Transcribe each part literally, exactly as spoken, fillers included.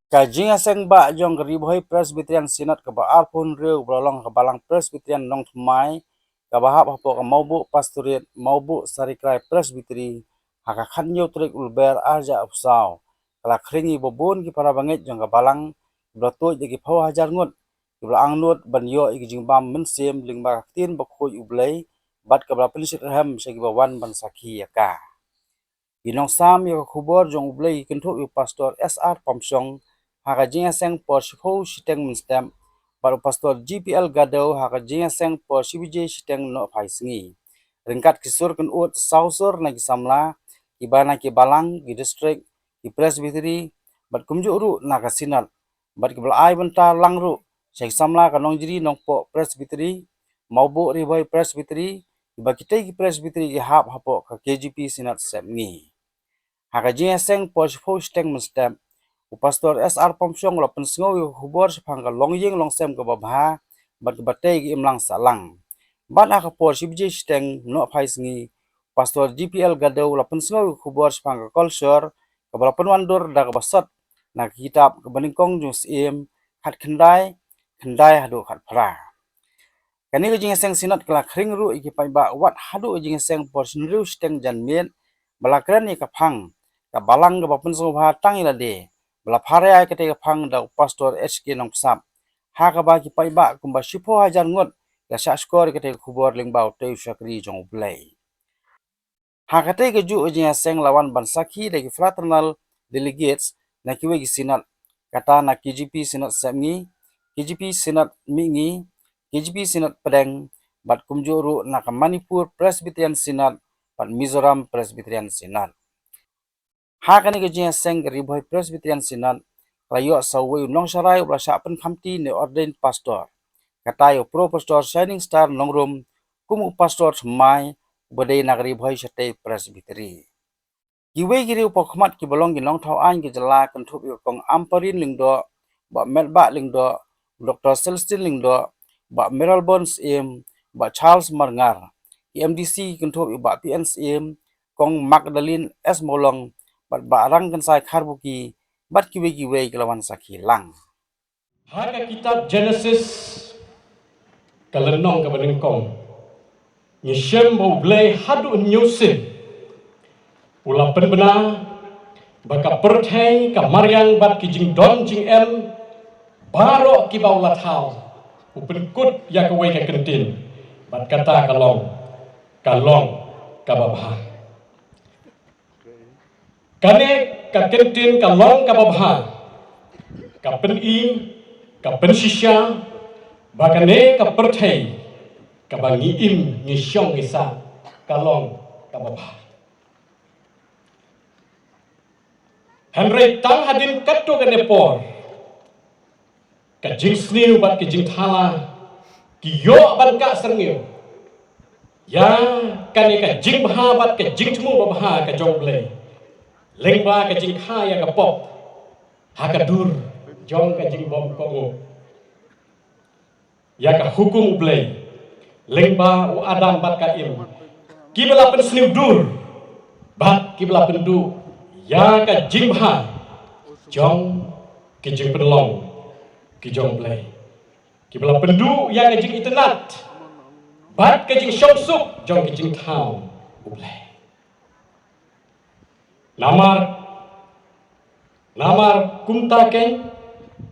Ka jingïaseng bah jong ka Ri Bhoi Presbyterian Synod kaba arphew hynriew ba la long ha ka Balang Presbyterian Nongthymmai, kaba hap hapoh ka Mawbuh Pastorate, Mawbuh Sarikrai Presbytery, ha ka khathynñiew tarik u Lber arhajar arphew saw, ka la khring ïa kiba bun ki para bangeit jong ka Balang, kiba la tuid da ki phew hajar ngut, kiba la angnud ban ïoh ïa ki jingbam mynsiem lyngba ka Ktien Bakhuid U Blei, bad kaba la pynshit rhem sha kiba wan ban sakhi ïa ka. Ki nongsam ïa ka khubor jong U Blei ki kynthup ïa u Pastor S R Pamshong ha ka jingïaseng por shiphew shiteng mynstep, bad u Pastor G P L Gadew ha ka jingïaseng por shi baje shiteng nohphai sngi. Ryngkat ki sur kynud saw sur na ki samla, kiba na ki balang, ki district, ki presbytery, bad kumjuh ruh na ka synod, bad kiba la ai bynta lang ruh sha ki samla ka Nongjri Nongpoh Presbytery, Mawbuh Ri Bhoi Presbytery, kiba kitei ki presbytery ki hap hapoh ka K J P Synod Sepngi. Ha ka jingïaseng por shiphew shiteng mynstep, u Pastor S R Pamshong u la pynsngew ïa ka khubor shaphang ka longïing longsem kaba bha bad kaba tei ka imlang sahlang. Bad ha ka por shi baje shiteng nohphai sngi, u Pastor G P L Gadew u la pynsngew ïa ka khubor shaphang ka kolshor kaba la pynwandur da kaba sot na ka kitab Kaba Nyngkong jong u Syiem khatkhyndai, khyndai haduh khatphra. Kane ka jingïaseng synod ka la khring ruh ïa ki paidbah wat haduh ka jingïaseng por shi hynriew shiteng janmiet, ba la kren ïa ka phang ka Balang kaba pynsngewbha tang ïa lade, ba la phareng ïa katei ka phang da u Pastor H K Nongpsap, ha kaba ki paidbah kumba shiphew hajar ngut ki la shahshkor ïa katei ka khubor lyngba utei u shakri jong U Blei. Ha katei kajuh ka jingïaseng la wan ban sakhi da ki fraternal delegates na kiwei ki synod, kata na K J P Synod Sepngi, K J P Synod Mihngi, K J P Synod Pdeng, bad kumjuh ruh na ka Manipur Presbyterian Synod bad Mizoram Presbyterian Synod. Ha kane ka jingïaseng ka Ri Bhoi Presbyterian Synod ka la ïoh sa uwei u nongsharai uba la shah pynkhamti ne ordained pastor, kata ïa u Pro Pastor Shining Star Nongrum, kum u pastor thymmai uba dei na ka Ri Bhoi Shatei Presbytery. Kiwei ki riew pakhmat kiba long ki nongthaw aiñ ka jylla kynthup ïa u Kong Ampareen Lyngdoh, Bah Metbah Lyngdoh, u Doktor Celestine Lyngdoh, Bah Mayralborn Syiem, Bah Charles Marngar, ki M D C kynthup ïa u Bah P N Syiem, Kong Magdalene S Mawlong, bad Bah Rangkynsai Kharbuki, bad kiwei kiwei ki la wan sakhi lang. Ha ka kitab Genesis, ka lynnong kaba nyngkong, ngi shem ba U Blei haduh hynñiew sien u la pynbna ba ka pyrthei, ka mariang bad ki jingdon jingem baroh kiba u la thaw, u pynkut ïa kawei ka kyntien, bad kata ka long, ka long kaba bha. Kane ka kyntien ka long kaba bha, ka pyni, ka pynshisha ba kane ka pyrthei kaba ngi im, ngi shong, ngi sah, ka long kaba bha. Hynrei tang hadien katto katne por, ka jingsniew bad ka jingthala ki ïoh ban kah syrngiew ïa kane ka jingbha bad ka jingthmu babha ka jong U Blei, lyngba ka jingkha ïa ka pop ha ka dur jong ka jingbymkohnguh. Ïa ka hukum U Blei lyngba u Adam bad ka Im, kiba la pynsniew dur bad kiba la pynduh ïa ka jingbha jong ki jingpynlong ki jong U Blei, kiba la pynduh ïa ka jingitynnad bad ka jingshongsuk jong ki jingthaw U Blei. Namar, namar kumta keiñ,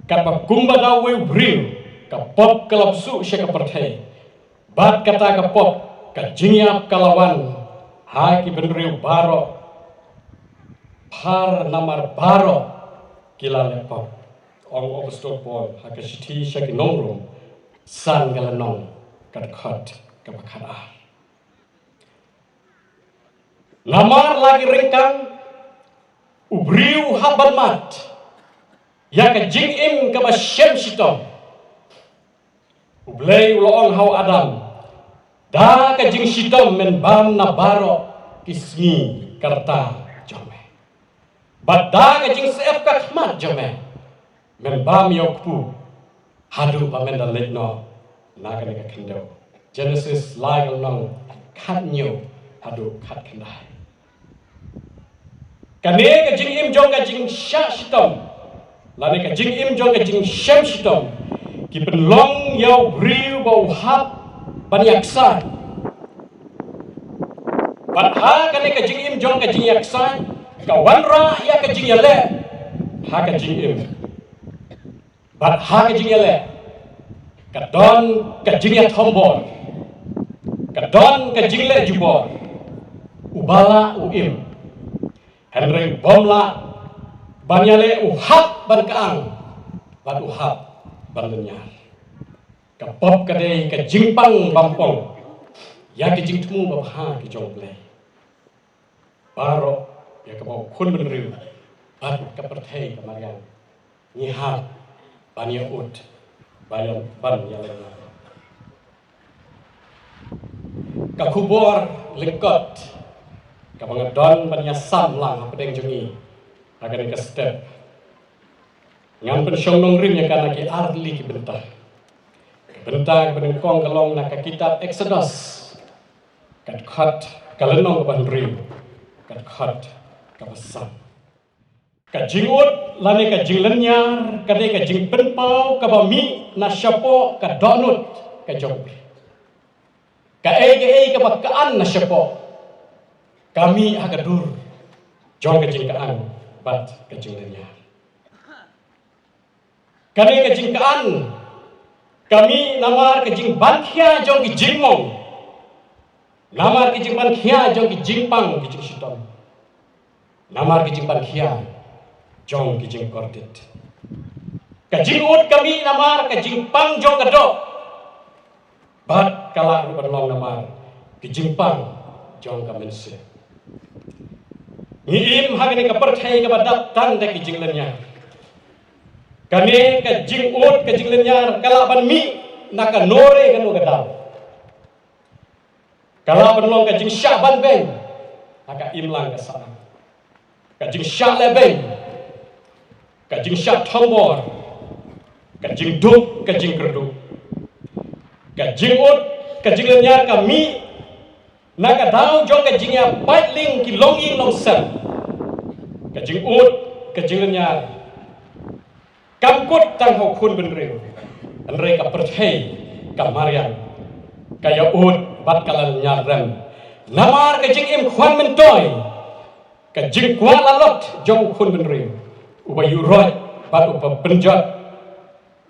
katba kumba da uwei u briew ka pop ka la buh sha ka pyrthei, bad kata ka pop, ka jingïap ka la wan ha ki bynriew baroh, phar namar baroh ki la leh pop. Ong u Apostol Paul ha ka shithi sha ki nong Rom, san ka lynnong, ka dkhot kaba khatar. Namar la ki ryngkang, u briew u hap ban mad ïa ka jingim kaba shem shitom. U Blei u la ong ha u Adam, da ka jingshitom men bam na baroh ki sngi ka rta jong me, bad da ka jingsyep ka khmat jong me men bam ïa u kpu haduh ba men da leit noh na kane ka khyndew. Genesis lai ka lynnong, khathynñiew haduh khatkhyndai. Kane ka jingim jong ka jingshah shitom, lane ka jingim jong ka jingshem shitom, ki pynlong ïa u briew ba u hap ban ïaksai. Bad ha kane ka jingim jong ka jingïaksai, ka wanrah ïa ka jingïaleh ha ka jingim. Bad ha ka jingïaleh, ka don ka jingïathombor, ka don ka jingleh jubor. Uba lah u im, hynrei u bym lah ban ïaleh u hap ban kyang bad u hap ban lynñiar. Ka pop ka dei ka jingpang bym pong ïa ka jingthmu babha ka jong U Blei. Baroh ïa kaba u khun bynriew bad ka pyrthei ka mariang ngi hap ban ïa ud, ban ïa, ban ïa lynñiar. Ka khubor lyngkot kaba nga don ban ïa sam lang hapdeng jong ngi ha kane ka step, ngan pynshong nongrim ïa ka na ki ar tylli ki bynta. Ka bynta kaba nyngkong ka long na ka kitab Eksodos, ka dkhot ka lynnong kaba hynriew, ka dkhot kaba san. Ka jingud lane ka jinglynñiar ka dei ka jingpynpaw kaba mih na shapoh ka dohnud ka jong U Blei. Kaei kaei kaba kyang na shapoh, ka mih ha ka dur jong ka jingkyang bad ka jinglynñiar. Kane ka jingkyang ka mih namar ka jingbankhia jong ki jingmong, namar ki jingbankhia jong ki jingpang ki jingshitom, namar ki jingbankhia jong ki jingkordit. Ka jingud ka mih namar ka jingpang jong ka doh, bad ka lah ruh ban long namar ki jingpang jong ka mynsiem. Ngi im ha kane ka pyrthei kaba dap tang da ki jinglynñiar. Kane ka jingud ka jinglynñiar ka lah ban mih na kano re kano ka daw. Ka lah ban long ka jingshah ban beiñ ha ka imlang ka sah, ka jingshah lehbeiñ, ka jingshah thombor, ka jingduk, ka jingkyrduh. Ka jingud ka jinglynñiar ka mih na ka daw jong ka jingïapait lieng ki longïing longsem. Ka jingud ka jinglynñiar kam kut tang ha u khun bynriew, hynrei ka pyrthei ka mariang, ka ïa ud bad ka la lynñiar rem namar ka jingim khwan myntoi, ka jingkwah lalot jong u khun bynriew, uba ïuhroit bad uba pynjot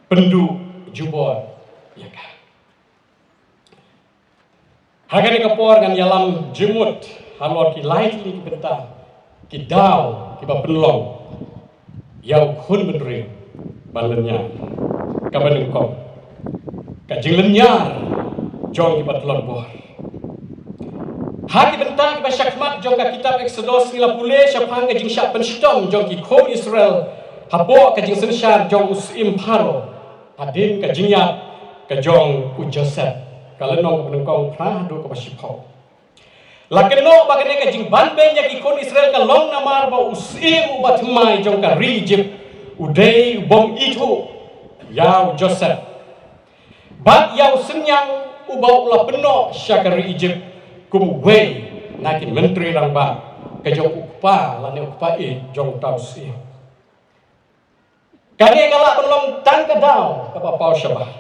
pynduh jubor ïa ka. Ha kane ka por ngan ïalam jingmut halor ki lai tylli ki bynta, ki daw kiba pynlong ïa u khun bynriew ban lynñiar. Kaba nyngkong, ka jinglynñiar jong kiba tlot bor. Ha ki bynta kiba shakhmat jong ka kitab Eksodos ngi la pule shaphang ka jingshah pynshitom jong ki khun Israel hapoh ka jingsynshar jong u syiem Pharaoh hadien ka jingïap ka jong u Joseph, ka lynnong kaba nyngkong phra haduh kaba shiphew. La kynnoh ba kane ka jingbanbeiñ ïa ki khun Israel ka long namar ba u syiem uba thymmai jong ka ri Ijipt u dei u bym ithuh ïa u Joseph bad ïa u synñiang uba u la pynnoh sha ka ri Ijipt kum uwei na ki myntri rangbah ka jong u kpa lane u kpa ïeit jong uta u syiem. Kane ka lah ban long tang ka daw kaba paw shabar.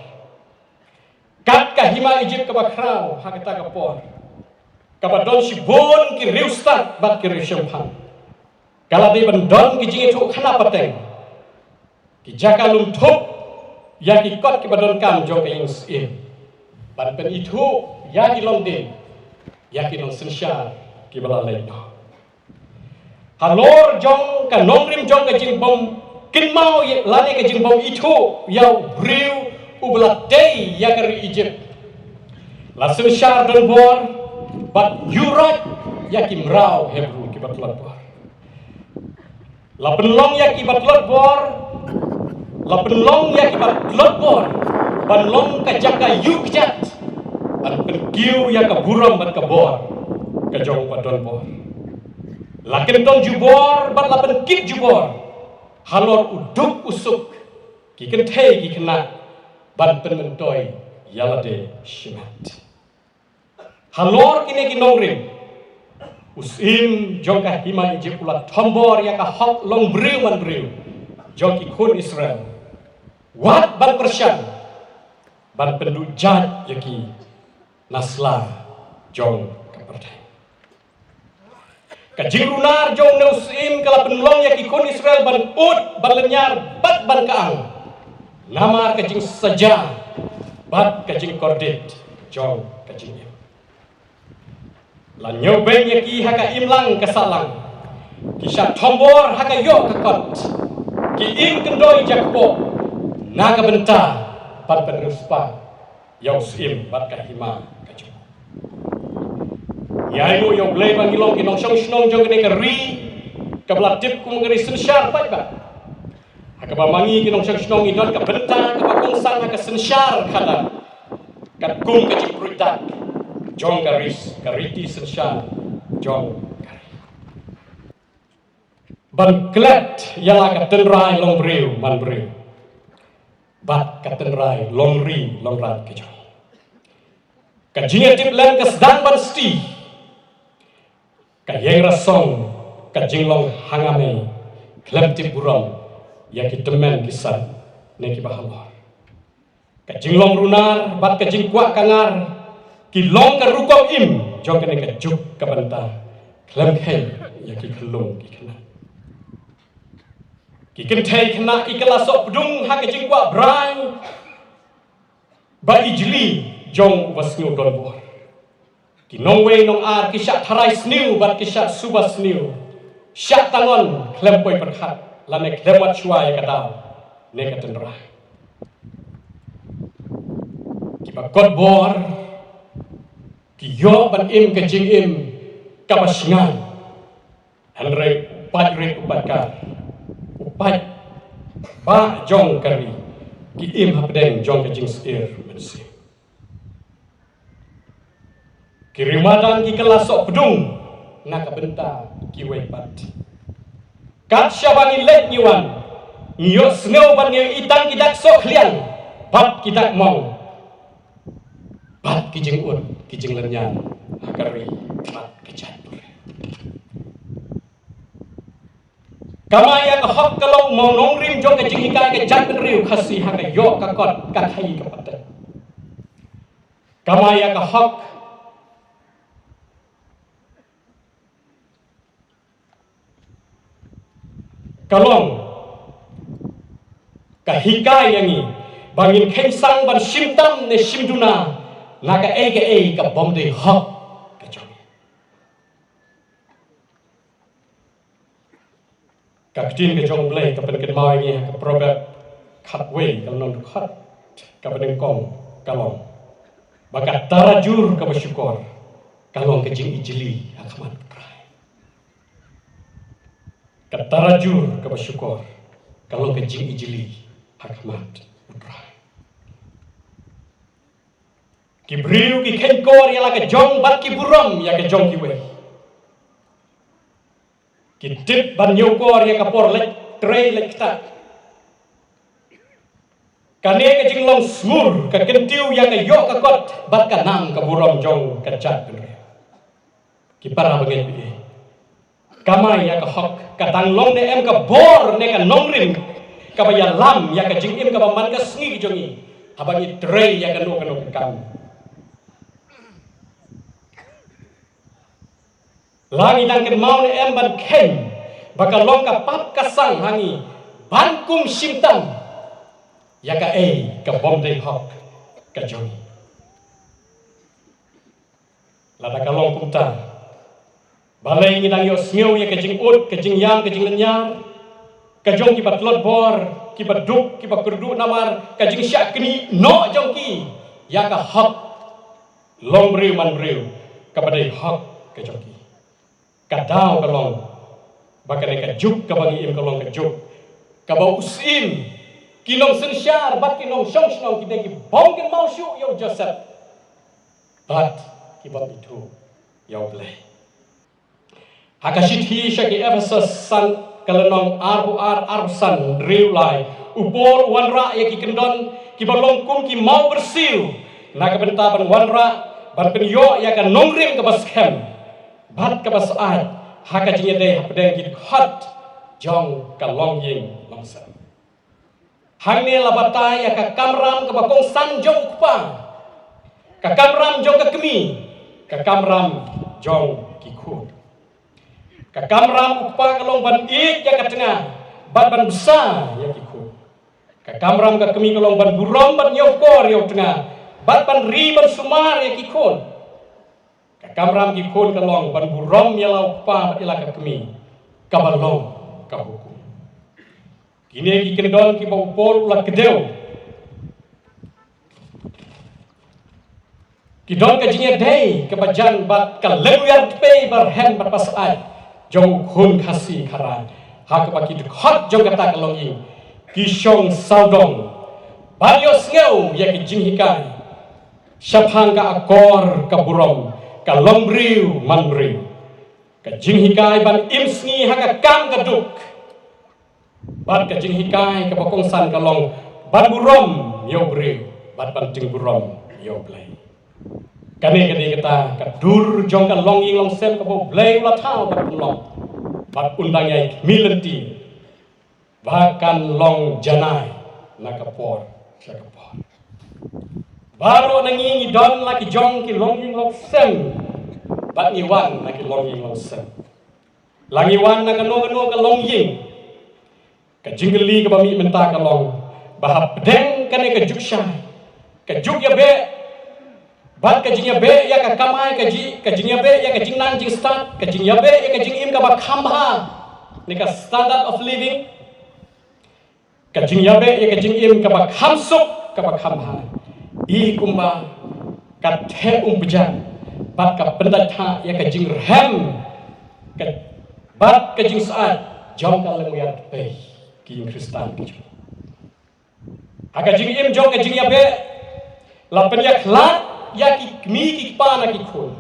Kat ka hima Ijipt kaba khraw ha kata ka por, kaba don shibun ki riewstad bad ki riewshemphang, ka la dei ban don ki jingithuh khana pateng, ki jaka lum thup ïa ki kot kiba donkam jong ka ïing syiem, ban pynithuh ïa ki longdien ïa ki nongsynshar kiba la leit noh. Halor jong ka nongrim jong ka jingbym kynmaw ïa, lane ka jingbym ithuh ïa u briew uba la tei ïa ka ri Ijipt, la synshar donbor bad ïuhroit ïa ki mraw Hebru kiba tlot bor. La pynlong ïa kiba tlot bor, la pynlong ïa kiba tlot bor ban long ka jaka ïuh kjat, ban pynkiew ïa ka burom bad ka bor ka jong uba donbor. La kyntong jubor bad la pynkit jubor halor u duk u suk, ki kynthei ki khynnah, ban pynmyntoi ïa lade shimet. Halor kine ki nongrim, u syiem jong ka hima Ijipt u la thombor ïa ka hok long briew man briew, jong ki khun Israel, wat ban pyrshang ban pynduh jait ïa ki na sla jong ka pyrthei. Ka jingrunar jong une u syiem ka la pynlong ïa ki khun Israel ban ud, ban lynñiar bad ban kyang namar ka jingsaja bad ka jingkordit jong ka jingim. La ñiewbeiñ ïa ki ha ka imlang ka sahlang. Ki shah thombor ha ka ïoh ka kot. Ki im kyndoi jakpoh na ka bynta ban pynriewspah ïa u syiem bad ka hima ka jong u. Ngi ainguh ïa U Blei ba ngi long ki nongshong shnong jong kane ka ri kaba la tip kum ka ri synshar paidbah. Ha kaba ma ngi ki nongshong shnong ngi don ka bynta kaba kongsan ha ka synshar khadar katkum ka jingpruid dak jong ka ri, ka riti synshar jong ka ri. Ban klet ïa la ka tynrai longbriew manbriew bad ka tynrai longri longrad ka jong. Ka jingïatiplem ka sdang ban sti. Ka ïeng rasong ka jinglong hangame khlem tip burom ïa ki tymmen ki san ne kiba halor. Ka jinglong runar bad ka jingkwah kangar ki long ka rukom im jong kane ka juk ka bynta khlem kheiñ ïa ki khyllung ki khynnah. Ki kynthei khynnah ki kylla soh pdung ha ka jingkwah brai ba i jli jong uba sngewdon bor. Ki nongwei nongar ki shah tharai sniew bad ki shah suba sniew, shah tangon khlem poi pyrkhat lane khlem wad shuwa ïa ka daw ne ka tynrai. Kiba kot bor ki ïoh ban im ka jingim kaba shngaiñ. Hynrei u paid rit u paid kar, u paidbah jong ka ri, ki im hapdeng jong ka jingsheptieng mynsiem. Ki riewmadan ki kylla soh pdung na ka bynta kiwei pat. Kat shaba ngi leit ngi wan, ngi ïohsngew bad ngi ïohi tang ki dak soh khliang bad ki dak mong bad ki jingud ki jinglynñiar ha ka ri bad ka jaitbynriew. Kamai ïa ka hok ka long u mawnongrim jong ka jinghikai ka jaitbynriew Khasi ha ka ïoh ka kot ka khaïi ka pateng. Kamai ïa ka hok ka long ka hikai ïa ngi ba ngin kheiñ sang ban shim tam ne shim duna na kaei kaei ka bym dei hok ka jong ngi. Ka ktien ka jong U Blei ka pynkynmaw ïa ngi ha ka Proverb khatwei ka lynnong dkhot kaba nyngkong ka long ba ka tarajur kaba shukor ka long ka jingijli ha khmat U Trai. Ka tarajur kaba shukor ka long ka jingijli ha khmat U Trai. Ki briew ki kheiñ kor ïa la ka jong bad ki burom ïa ka jong kiwei. Ki tip ban ñiew kor ïa ka por leit trei leit ktah. Kane ka jinglong sngur ka kyntiew ïa ka ïoh ka kot bad ka nam ka burom jong ka jaitbynriew. Ki para bangeit, kamai ïa ka hok ka dang long ne em ka bor ne ka nongrim kaba ïalam ïa ka jingim kaba man ka sngi ka jong ngi haba ngi trei ïa kano kano ka kam. La ngi dang kynmaw ne em ban kheiñ ba ka long ka pap ka sang ha ngi ban kum shim tam ïa kaei ka bym dei hok ka jong ngi. Lada ka long kumta, balei ngi dang ïohsngew ïa ka jingud, ka jingïam, ka jinglynñiar ka jong kiba tlot bor, kiba duk, kiba kyrduh namar ka jingshah knieh noh jong ki ïa ka hok longbriew manbriew kaba dei hok ka jong ki. Ka daw ka long ba kane ka juk kaba ngi im ka long ka juk kaba u syiem, ki nongsynshar bad ki nongshong shnong ki dei ki bym kynmaw shuh ïa u Joseph bad ki bym ithuh ïa U Blei. Ha ka shithi sha ki Ephesos san ka lynnong arphew ar, arphew san, hynriew lai, u Paul u wanrah ïa ki kyndon kiba long kum ki maw byrsiew na ka bynta ban wanrah, ban pynïoh ïa ka nongrim kaba skhem bad kaba syaid ha ka jingïadei hapdeng ki dkhot jong ka longïing longsem. Hangne la batai ïa ka kamram kaba kongsan jong u kpa, ka kamram jong ka kmie, ka kamram jong ki khun. Ka kamram u kpa ka long ban ïeit ïa ka tnga bad ban bsa ïa ki khun. Ka kamram ka kmie ka long ban burom bad ñiewkor ïa u tnga bad ban ri ban sumar ïa ki khun. Ka kamram ki khun ka long ban burom ïa la u kpa bad ïa la ka kmie, kaba long ka hukum. Kine ki kyndon kiba u Paul u la kdew ki don ka jingïadei kaba jan bad ka lynwiar tpei barhem bad basaiñ jong u khun Khasi Khara, ha kaba ki dkhot jong kata ka longïing ki shong sawdong ban ïohsngew ïa ki jinghikai shaphang ka akor ka burom, ka longbriew manbriew, ka jinghikai ban im sngi ha ka kam ka duk. Bad ka jinghikai kaba kongsan ka long ban burom ïa u briew bad ban jingburom ïa u Blei. Kane ka dei kata ka dur jong ka longïing longsem kaba u Blei u la thaw ban pynlong bad un dang ïai khmih lynti ba kan long janai na ka por sha ka por. Baroh na ngi ngi don la ki jong ki longïing longsem bad ngi wan na ki longïing longsem. La ngi wan na kano kano ka longïing, ka jingkylli kaba mih mynta ka long ba hapdeng kane ka juk shai, ka juk ïabeh bad ka jingïabeh ïa ka kamai ka ji, ka jingïabeh ïa ka jingnang jingstad, ka jingïabeh ïa ka jingim kaba kham bha, ne ka standard of living, ka jingïabeh ïa ka jingim kaba kham suk kaba kham bha, i kumba ka theh umphniang bad ka pyndait thah ïa ka jingrhem ka bad ka jingsyaid jong ka lyngngoh ïa ki Khristan ki jong. Ha ka jingim jong ka jingïabeh la pynïakhlad ïa ki kmie ki kpa na ki khun.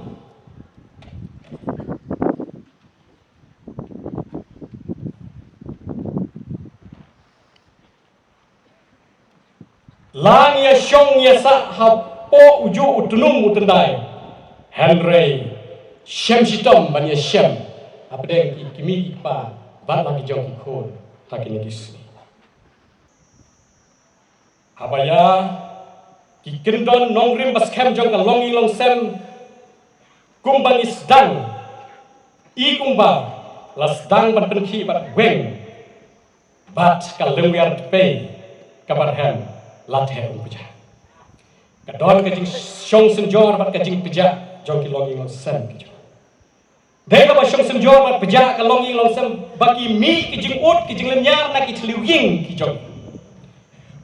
La ngi ïa shong ïa sah hapoh u juh u tnum u tyndai, hynrei shem shitom ban ïa shem hapdeng ki kmie ki kpa bad la ki jong ki khun ha kine ki sngi. Haba ïa ki kyndon nongrim ba skhem jong ka longïing longsem kumba ngi sdang, i kumba la sdang ban pynkhih bad weng bad ka lyngngoh ïa ki kpa kaba rhem la theh umphniang. Ka don ka jingshong synjor bad ka jingpynjah jong ki longïing longsem ki jong. Dei kaba shong synjor bad pynjah ka longïing longsem ba ki mih ki jingud ki jinglynñiar na ki thliew ïing ki jong.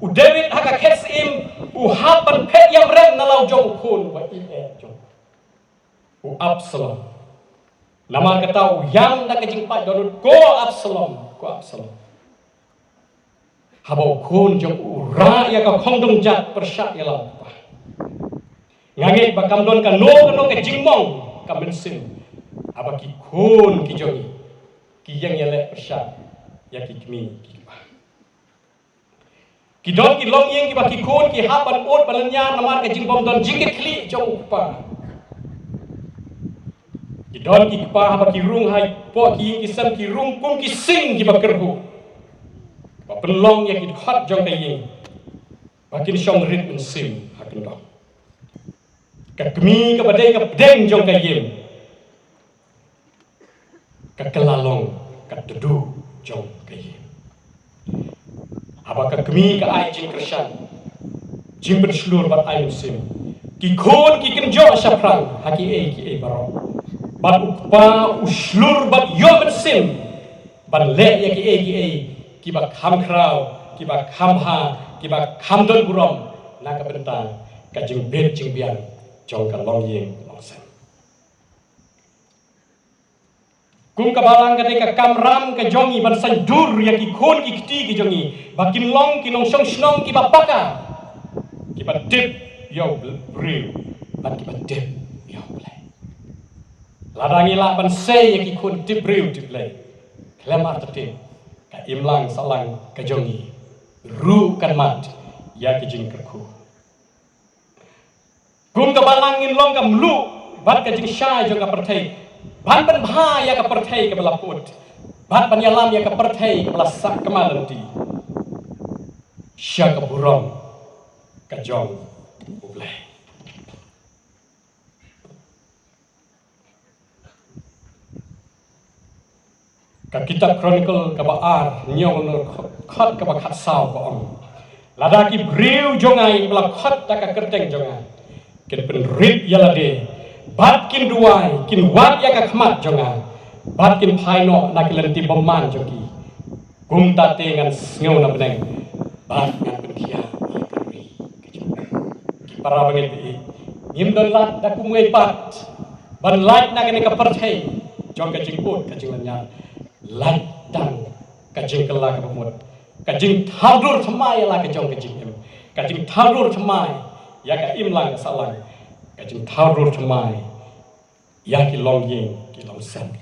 U David ha ka khet Syiem u hap ban phet ïamrem na la u jong u khun uba ïeit jong u, Absalom. Namar kata u ïam da ka jingpait dohnud, "Ko Absalom, ko Absalom." Haba u khun jong u u rah ïa ka khongdong jat pyrshah ïa la u kpa. Nga ngeit ba kam don kano kano ka jingmong ka mynsiem haba ki khun ki jong ngi ki ïeng ïaleh pyrshah ïa ki kmie ki kpa. Ki don ki longïing kiba ki khun ki hap ban ud ban lynñiar namar ka jingbym don jingkitkhlieh jong u kpa. Ki don ki kpa haba ki rung hapoh ki ïing ki sem ki rung kum ki sing kiba kyrhuh, ba pynlong ïa ki dkhot jong ka ïing ba kin shong rit mynsiem ha kyndong. Ka kmie kaba dei ka pdeng jong ka ïing ka kylla long ka tdu jong ka ïing. Haba ka kmie ka ai jingkyrshan, jingpynshlur bad ai mynsiem, ki khun ki kynjoh shaphrang ha kiei kiei baroh. Bad u kpa u shlur bad ïoh mynsiem ban leh ïa kiei kiei kiba kham khraw, kiba kham bha, kiba kham don burom na ka bynta ka jingbit jingbiang jong ka longïing longsem. Kum ka balang ka dei ka kamram ka jong ngi ban saiñdur ïa ki khun ki kti ki jong ngi ba kin long ki nongshong shnong kiba paka, kiba tip ïa u briew bad kiba tip ïa u Blei. Lada ngi lah ban sei ïa ki khun tip briew tip Blei, khlem artatien ka imlang sahlang ka jong ngi ruh kan mad ïa ki jingkyrkhu. Kum ka balang ngin long ka mluh bad ka jingshai jong ka pyrthei ban pynbha ïa ka pyrthei kaba la pud bad ban ïalam ïa ka pyrthei kaba la sah kama lynti. sha ka burom ka jong U Blei. Ka kitab Chronicle kaba ar, hynñiew, khot kaba khatsaw ka ong, lada ki briew jong nga kiba la khot da ka kyrteng jong nga kin pynrit ïa lade bad kin duwai, kin wad ïa ka khmat jong nga bad kin phai noh na ki lynti bymman jong ki, kumta te ngan sngew na bneng bad ngan pynkhiah ïa ka ri ka jong nga. Ki para bangeit, ngim don lad da kumwei pat ban lait na kane ka pyrthei jong ka jingud ka jinglynñiar. Lait tang ka jingkylla kaba mut, ka jingthaw dur thymmai ïa la ka jong ka jingim, ka jingthaw dur thymmai ïa ka imlang ka sahlang, ka jingthaw dur thymmai ïa ki longïing ki longsem.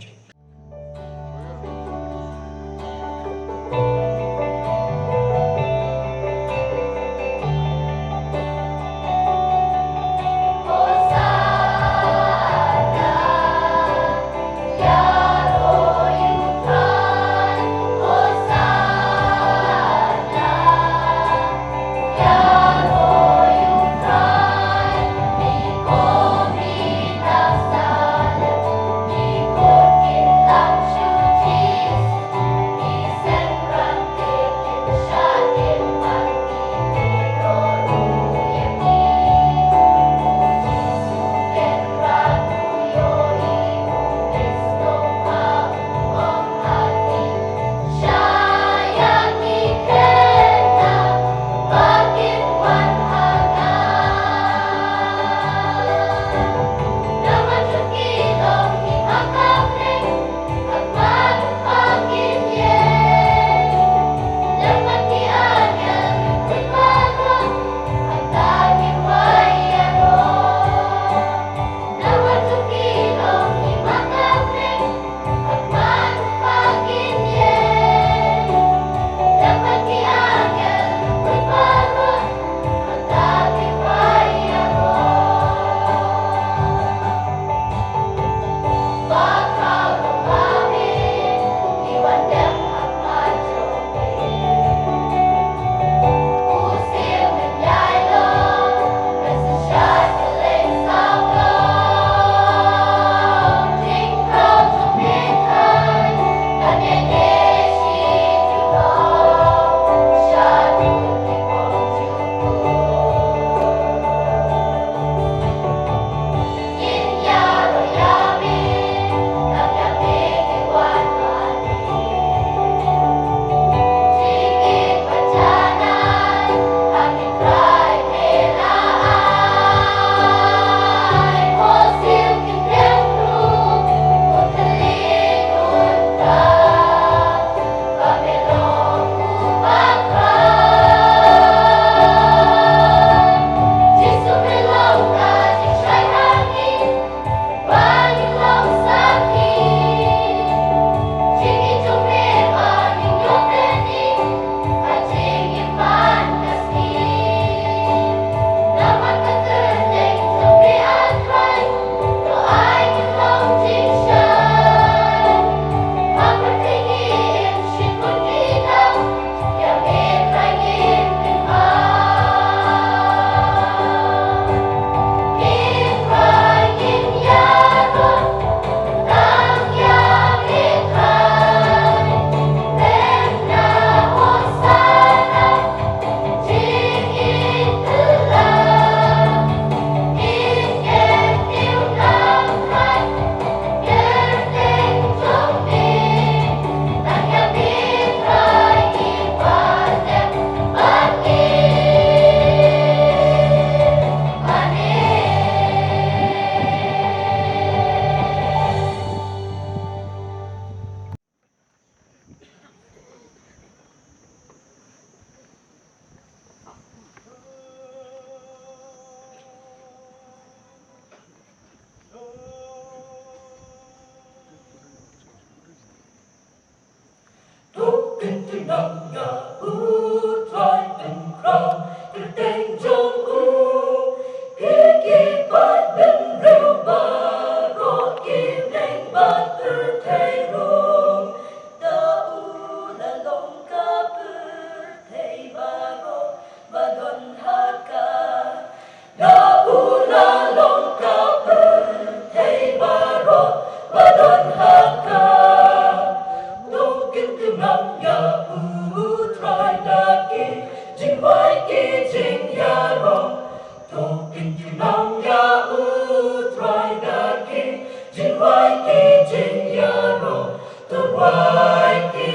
Ai ki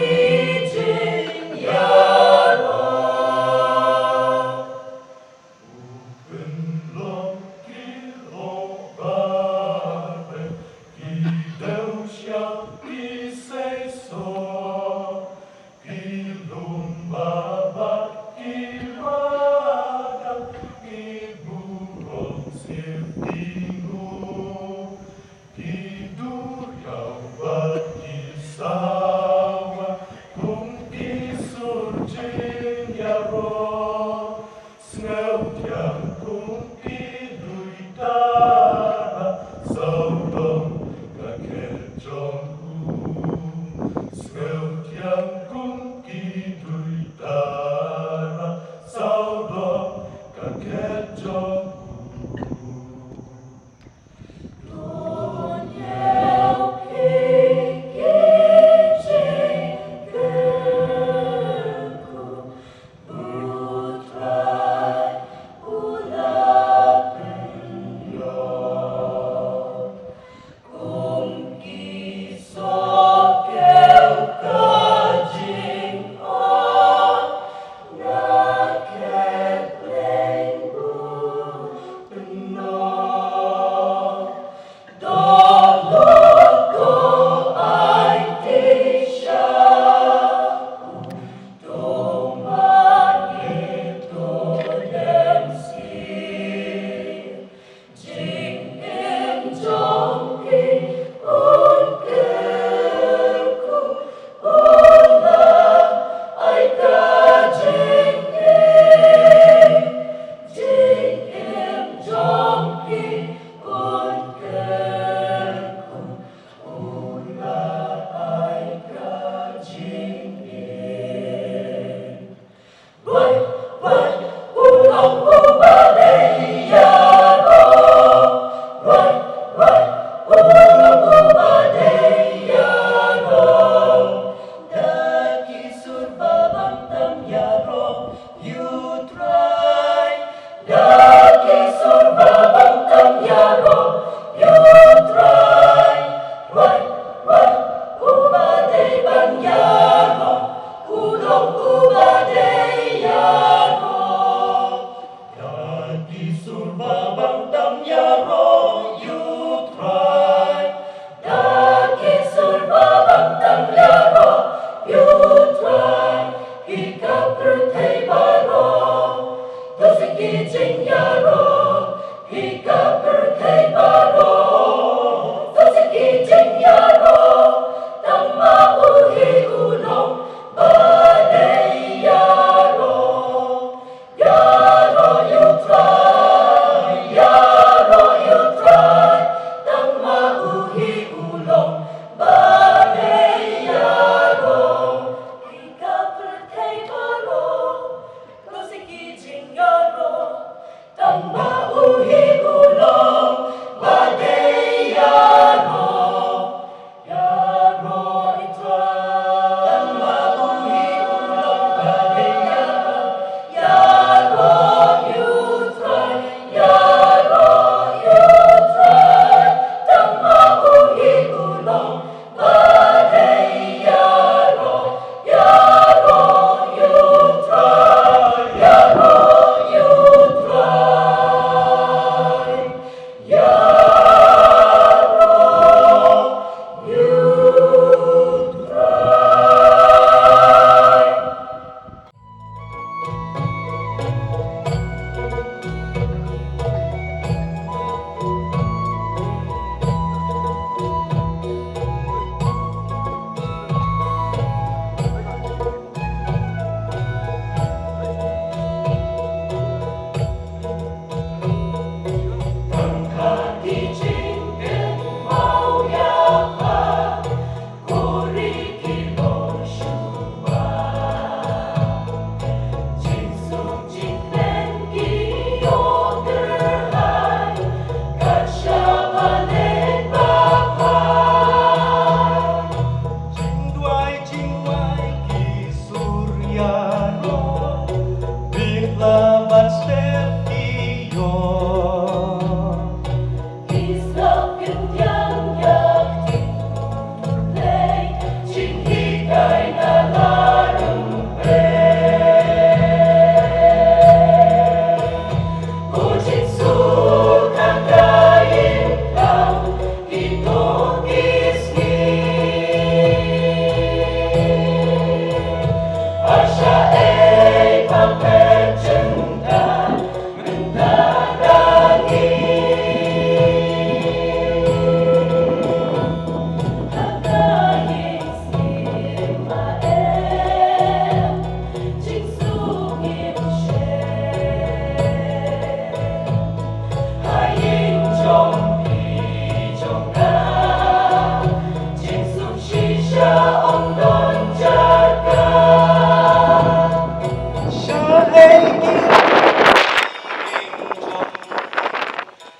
jingïaroh. U pynlong ki roh bad ki dewshiang ki seisoh, ki lum bad ki madan, ki burom syrteng, ki duriaw bad ki sawa, kum ki sur jingïaroh, sngewthiang kum ki duitara, sawdong ka khet jong u. Ong don jaka. Shaei ki ring jong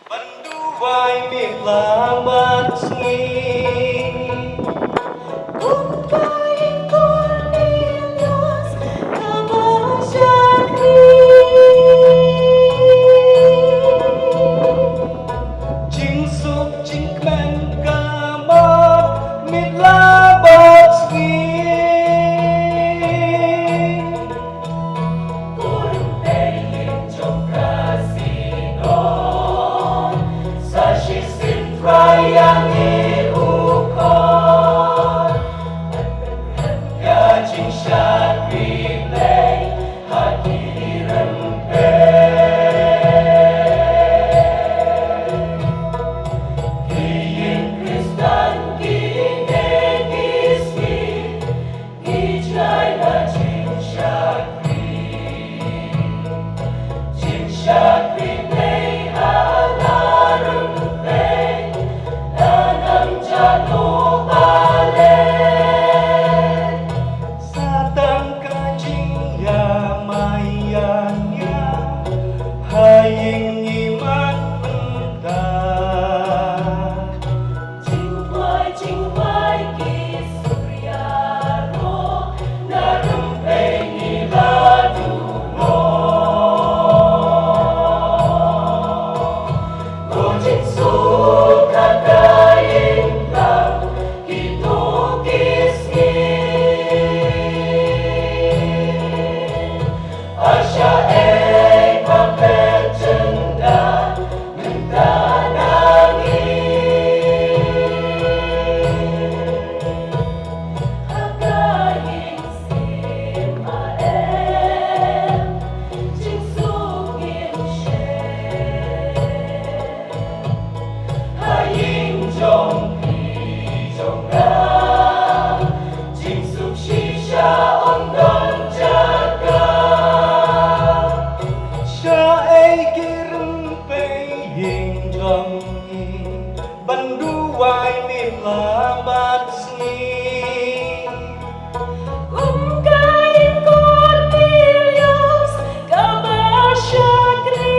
ban duwai mit la bad sngi. Kumba ïing Kornelius kaba shakri. Jingsuk jingkmen ka mut mit la bad sngi. Kur peiñ jong ka Sidon sa shisien trai ïa ngi u khor. Ïa jingshakri Blei ha ki rympei. Ki ïing Khristan kine ki sngi ki jngai na jingshakri. Jingshakri Blei ha la rympei, la nang jano balei. Sa tang ka jingïamai ïania ha ïing iman mynta. Jingduwai, jingduwai ki sur ïaroh na rympei ngi la duh noh. Ko jingsuk ha ka ïing tang kito ki sngi. Asha ei pha pynjynda mynta na ngi. Ha ka ïing Samael jingsuk ngim shym. Ha ïing jong phi jong nga, jingsuk shisha ym don jaka. Shaei ki rympei ïing jong ngi ban duwai mit la bad sngi. Kum ka ïing Kornelius kaba shakri.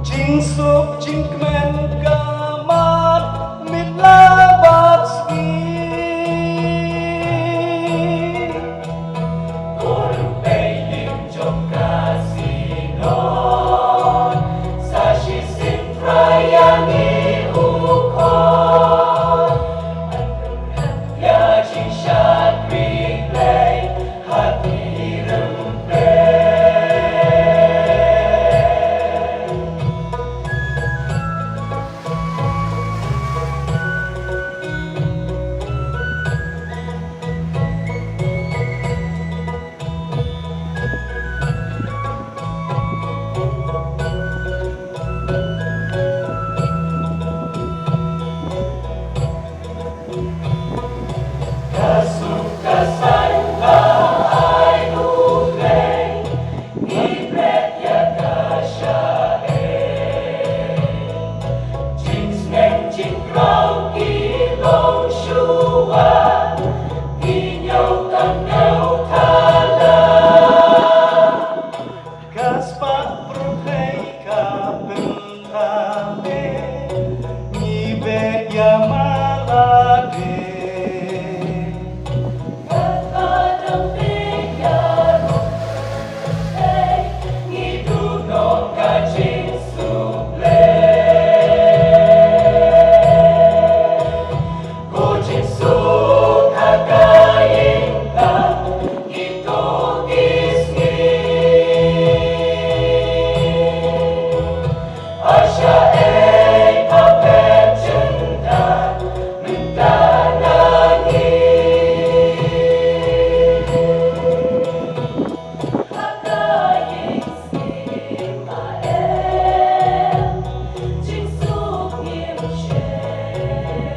Jingsuk jingkmen ka mut mit la bad sngi. Ko rympei ïing jong ka Sidon sa shisien trai ïa ngi u khor. Ïa jingshakri Blei ha ki rympei. Ka suk ka saiñ ba ai U Blei, ngi peit ïa ka shaei. Jingsneng jingkraw ki long shuwa, ki ñiew tang ñiew thala. Ka spah pyrthei ka pynthame, ngi beh ïa ma lade. Ka dang beh ïa ruh pyrthei, ngi duh noh ka jingsuk Blei. Ko jingsuk ha ka ïing tang kito ki sngi. Asha ei pha pynjynda mynta na ngi. Ha ka ïing Samael, jingsuk ngim shym.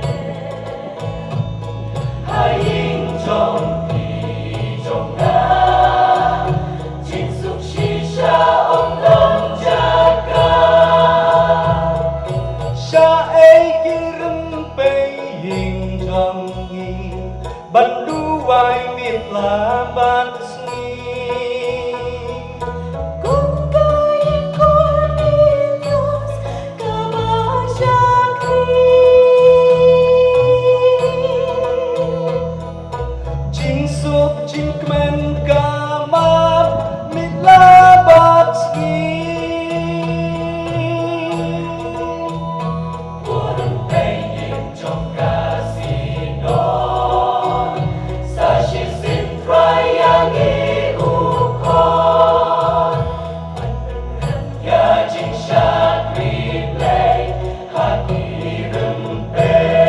Ha ïing jong phi jong nga, jingsuk shisha ym don jaka. Shaei ki Ban duwai miet la bad sngi. Kum ka ïing Kornelius kaba shakri. Jingsuk jingkmen ka map miet la bad sngi. Burom peit ïing jong ka Sidon. Sa shisien Trai ïa ngi u khot. Ïa jingshakri Blei ha ki rympei.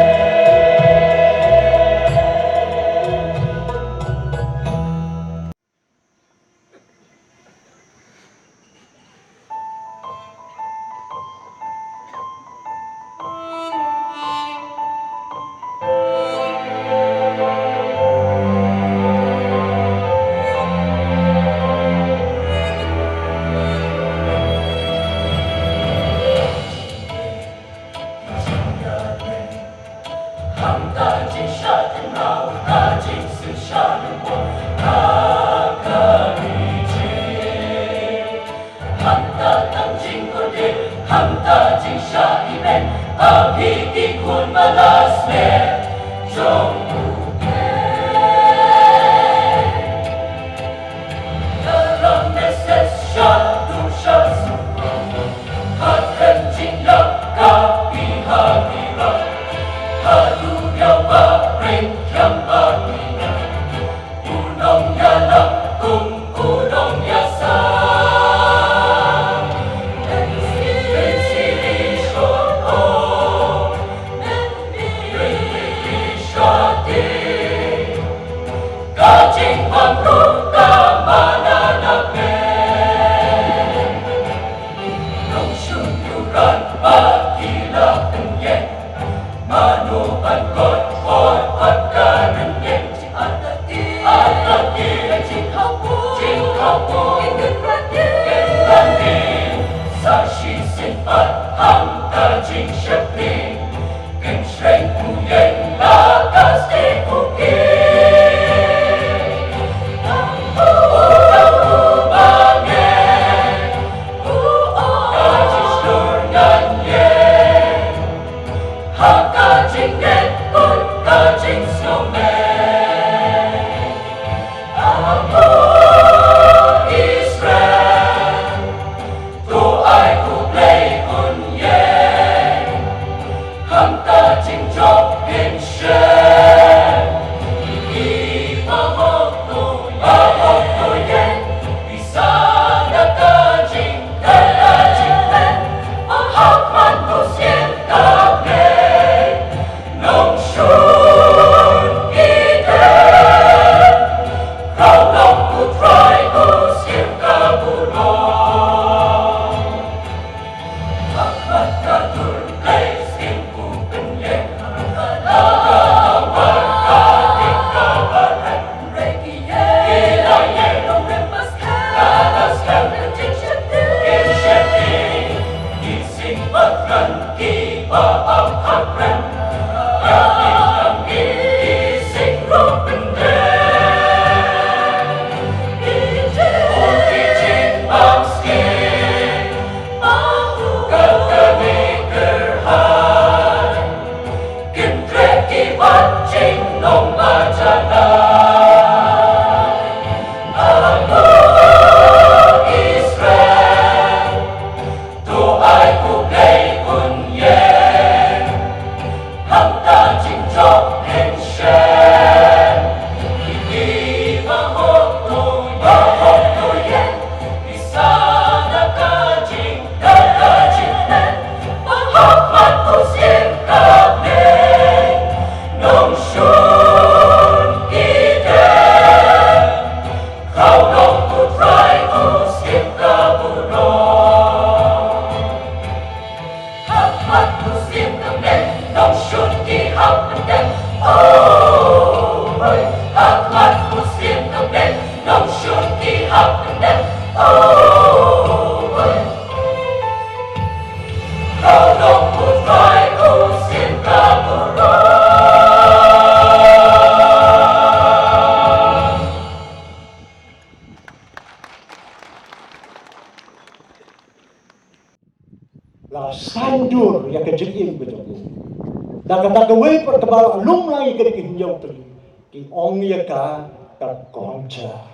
Da kata kawei pat kaba la lum lang ïa kane ka hynñiew tylli, ki ong ïa ka ka culture.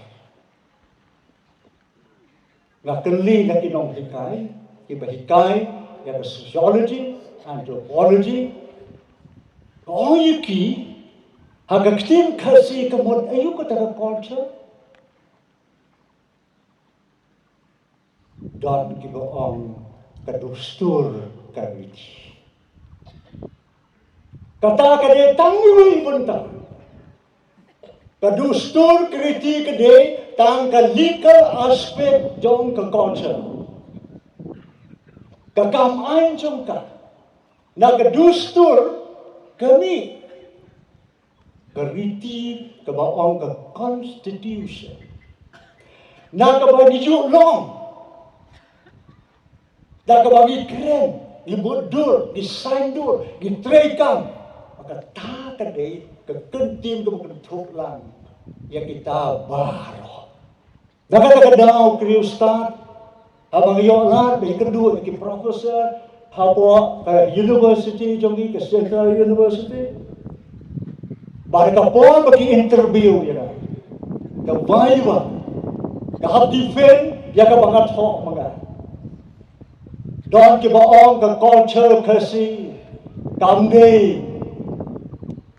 Nga kylli na ki nonghikai, kiba hikai ïa ka sociology, anthropology, ka ong ïa ki, ha ka ktien Khasi ka mut aïu kata ka culture? Don kiba ong ka dustur ka riti. Kata ka dei tang iwei i bynta. Ka dustur ka riti ka dei tang ka legal aspect jong ka culture. Ka kam aiñ jong ka. Na ka dustur ka mih. Ka riti kaba ong ka constitution. Na kaba ngi ju long. Na kaba ngi kren, ngi bud dur, ngi sain dur, ngi treikam. Kata ka dei ka kyntien kaba kynthup lang ïa kita baroh. Na kata ka daw, ki riewstad, haba ngi ïoh lad ba ïakynduh ïa ki professor hapoh ka university jong ngi, ka Central University, bad ka por ba ki interview ïa nga, ka viva, ka hap defend ïa kaba nga thoh ma nga. Don kiba ong ka culture Khasi kam dei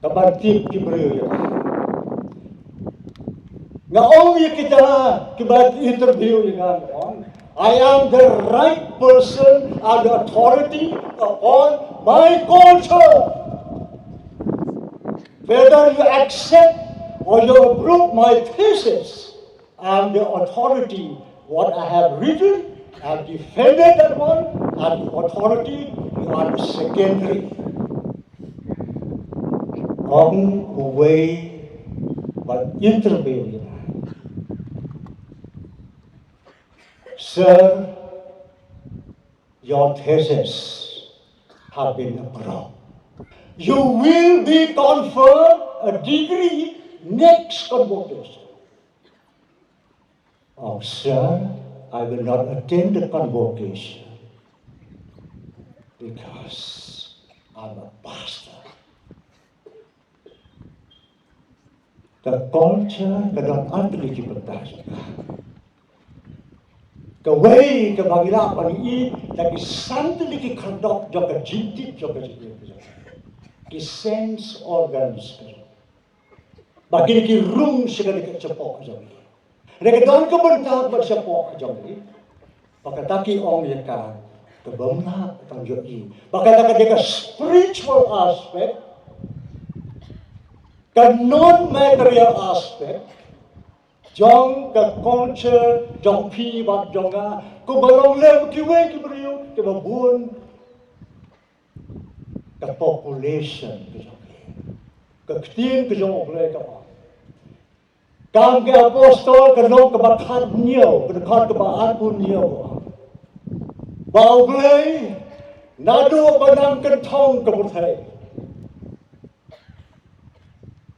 kaba tip ki briew ïa nga. Nga ong ïa kita kiba interview ïa nga, nga ong, "I am the right person and the authority upon my culture. Whether you accept or you approve my thesis, I am the authority. What I have written, I have defended that one, and the authority, you are the secondary." Ong uwei ba interview ïa nga, "Sir, your thesis have been approved. You will be conferred a degree next convocation." "Oh, sir, I will not attend the convocation because I'm a pastor." Ka culture ka don artylli ki bynta jong ka. Kawei kaba ngi lah ban ïohi da ki san tylli ki khyrdop jong ka jingtip jong ka jingim ka jong ngi. Ki sense organs ka jong ngi. Ba kine ki rung sha kane ka shapoh jong ngi. Re ka don ka bynta bad shapoh jong ngi. Ba kata ki ong ïa ka, ka bym lah ban ïohi. Ba kata ka dei ka spiritual aspect, ka non material aspect jong ka culture jong phi bad jong nga, kumba long lem kiwei ki briew kiba bun. Ka population ka jong ngi. Ka ktien ka jong U Blei ka ong, Kam ki Apostol ka lynnong kaba khathynñiew, ka dkhot kaba arphew hynñiew, ba U Blei naduh ba nang kynthong ka pyrthei,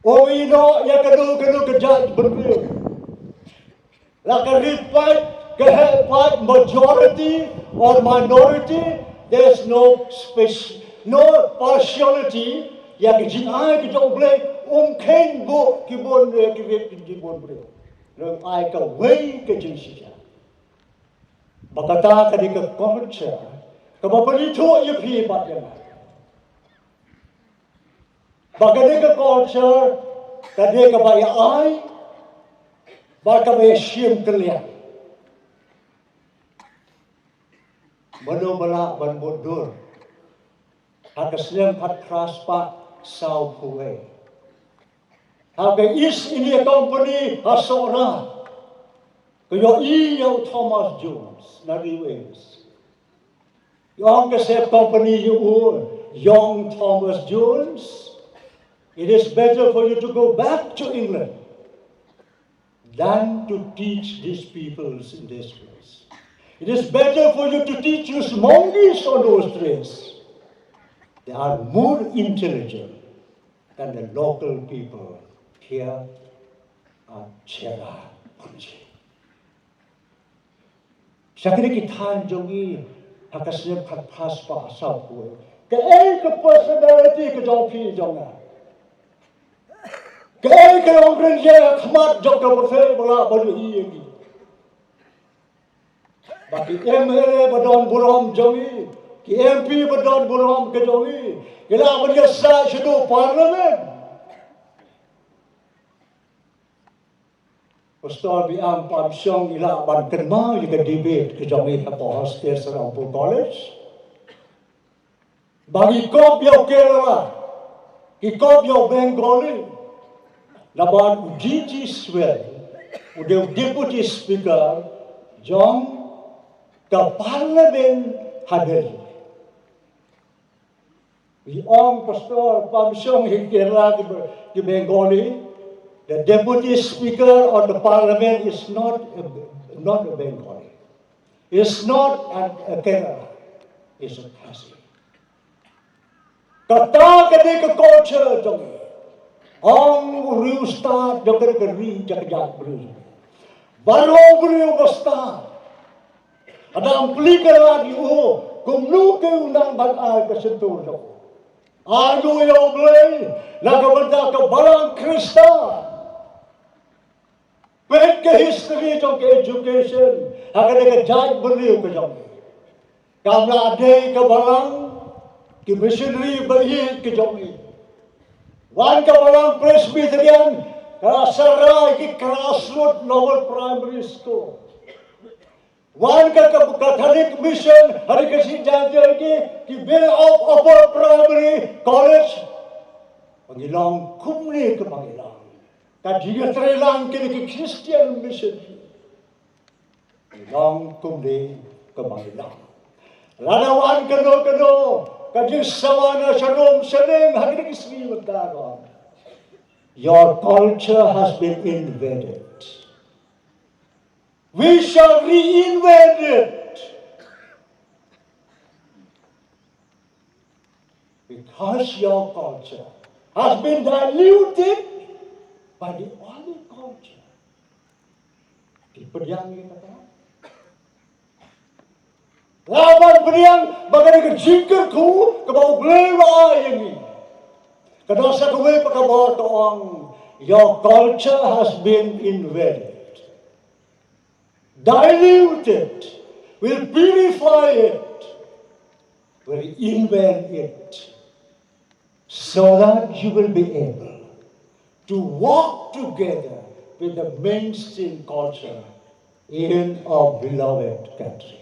u ïehnoh ïa kano kano ka jait bynriew. La ka rit paid, ka heh paid, majority or minority, there's no speci-, no partiality ïa ka jingai ka jong U Blei. Um kheiñ buh ki bun, eh, ki rit ki bun briew. Nang ai kawei ka jingshisha. Ba kata ka dei ka culture kaba pynithuh ïa phi bad ïa nga. Ba ka dei ka culture ka dei kaba ïa ai, ba kaba ïa shim kylliang. Mano ba lah ban bud dur ha ka snem khatphra spah sawphew wei, ha ka East India Company ha Sohra, ka ïohi ïa u Thomas Jones na Ri Wales. Ïa ka sep company ïa u, young Thomas Jones, it is better for you to go back to England than to teach these peoples in this place. It is better for you to teach those monkeys on those trees. They are more intelligent than the local people here at Cherrapunji. Sha kine ki thaiñ jong ngi ha ka snem khatphra spah sawphew wei, kaei ka personality ka jong phi jong nga. Kaei ka long kren ïa ka khmat jong ka pyrthei ba lah ban ïohi ïa ki. Ba ki M L A ba don burom jong i, ki M P ba don burom ka jong i, ki lah ban ïasaid shaduh parliament. Pastor Biang Pamshong i lah ban kynmaw ïa ka debate ka jong i ha ka hostel Serampore College. Ba ki kop ïa u Kerala, ki kop ïa u Bengali. Namar u G G Swell u dei u Deputy Speaker jong ka Parliament ha Delhi. Ngi ong Pastor Pamshong, ïa ki Kerala, ki Be-, ki Bengali, the Deputy Speaker of the Parliament is not a, not a Bengali. Is not an, a Kerala. Is a Khasi. Kata ka dei ka culture jong ngi. Ong u riewstad jong ka dei ka ri jong ka jaitbynriew. Baroh u briew ba stad. Lada ym plie ka lad ïa u, kumno ki u nang ban ai ka shyntur jong u? Ai ïa u ïa U Blei na ka bynta ka balang Khristan. Peit ka history jong ka education ha kane ka jaitbynriew ka jong ngi. Kam lah dei ka balang, ki missionary ba ïeit ka jong ngi. Wan ka balang Presbyterian, ka la shah rai ki grassroots Lower Primary School. Wan ka, ka Catholic Mission, ha ri Khasi Jaiñtia ki, ki build up Upper Primary College. Ba ngi long kumne kaba ngi long. Ka jingïatreilang kine ki Christian Mission. Ngi long kumne kaba ngi long. Lada wan kano kano ka jingsawa na sharum shaneng ha kine ki sngi mynta ka ong, your culture has been invaded. We shall reinvent it. Because your culture has been diluted by the other culture. Ki pdiang ïa kata. Lah ban pdiang ba ka dei ka jingkyrkhu kaba U Blei u la ai ïa ngi. Ka dang sa kawei pat ka bor ka ong, your culture has been invaded. Dilute it. We'll purify it. We'll invent it. So that you will be able to walk together with the mainstream culture in our beloved country.